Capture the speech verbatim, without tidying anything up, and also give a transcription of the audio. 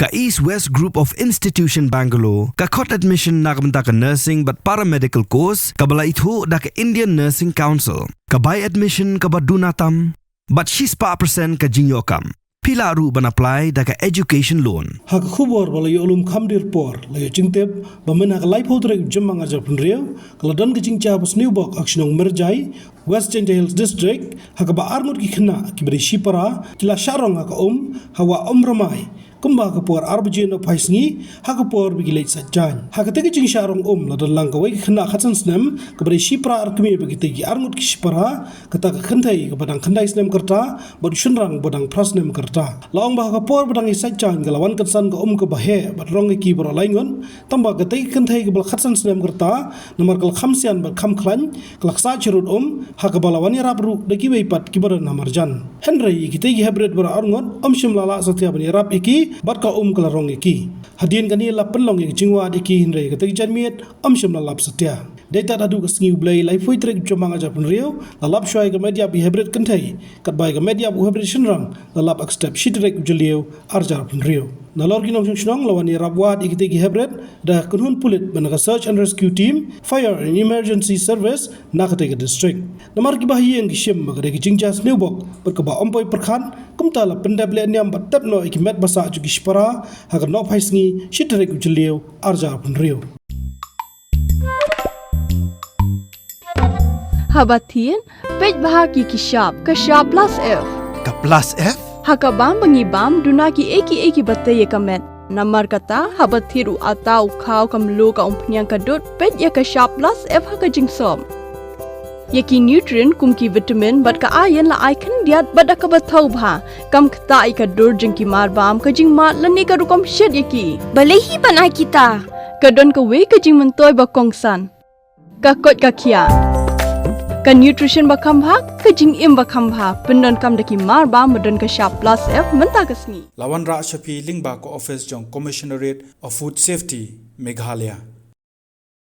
Ka East West Group of Institution Bangalore ka khot admission na ka bynta ka nursing bad paramedical course kaba la ithuh da ka Indian Nursing Council. Ka bai admission kaba duna tam bad shispah percent ka jingïoh kam. Phi lah ruh ban apply da ka education loan. Ha ka khubor ba la ïoh lum kham dier por, la ïoh jingtip ba mynha ka laiphew tarik u Jymmang arhajar phew hynriew, ka la don ka jingjia ba sniewbok ha ka shnong Mirjai, West Jaintia Hills District, ha kaba arngut ki khynnah kiba dei shipara ki la shah rong ha ka um ha Wah Umrymai, kumba ha ka por ar baje nohphai sngi, ha ka por ba ki leit sait jaiñ. Ha katei ka jingshah rong um la don lang kawei ka khynnah khatsan snem kaba dei shipara ar kmie bad kitei ki arngut ki shipara, kata ka kynthei kaba dang khyndai snem ka rta bad u shynrang ba dang phra snem ka rta. La ong ba ha ka por ba dang ïa sait jaiñ ka la wan kynsan ka um kaba heh bad rong ïa ki baroh lai ngut, tangba katei ka kynthei kaba la khatsan snem ka rta, namar ka la kham sian bad kham khlaiñ, ka la ksah sharud um, ha kaba la wan ïarap ruh da kiwei pat kiba don ha marjan. Hynrei ïa kitei ki heprit baroh arngut ym shym la lah satia ban ïarap ïa ki bad ka um ka la rong ïa ki. Hadien kane la pynlong ïa ka jingwad ïa ki, hynrei katei ka janmiet ym shym la lap satia. Dei tad haduh ka sngi U Blei laiphew tarik u Jymmang arhajar phew hynriew, la lap shuwa ïa ka met ïap ïa ki heprit kynthei, katba ïa ka met ïap u heprit shynrang la lap ha ka step shi tarik u Jylliew arhajar phew hynriew. Nalor ki nongshong shnong la wan ïarap wad ïa kitei ki heprit da ka kynhun pulit bad na ka search and rescue team, fire and emergency service na katei ka district. Namar kiba ha ïing ki shim ba ka dei ka jingjia sniewbok bad kaba ym poi pyrkhat, kumta la pyndep leh niam bad tep noh ïa ki met ba sah jong ki shipara ha ka nohphai sngi shi tarik u Jylliew arhajar phew hynriew. Haba thied, peit bha ïa ki shap, ka shap plus F. Ka plus F? Ha ka bam ba ngi bam, duna kiei kiei kiba tei ïa ka met. Namar kata, haba thied u atta, u khaw, ka mluh, ka umphniang, ka dud, peit ïa ka shap plus F ha ka jingsop. Ïa ki nutrient kum ki vitamin bad ka iron la ai khyndiat bad da kaba thaw bha. Kam ktah ïa ka dur jong ki marbam, ka jingmad lane ka rukom shet ïa ki. Balei hi ban ai kita? Ka don kawei ka jingmyntoi ba kongsan. Ka koit ka khiah. Ka nutrition ba kham bha, ka jingim ba kham bha. Pyndonkam da ki marbam ba don ka shap plus F mynta ka sngi. La wanrah sha phi lyngba ka office jong Commissionerate of Food Safety, Meghalaya.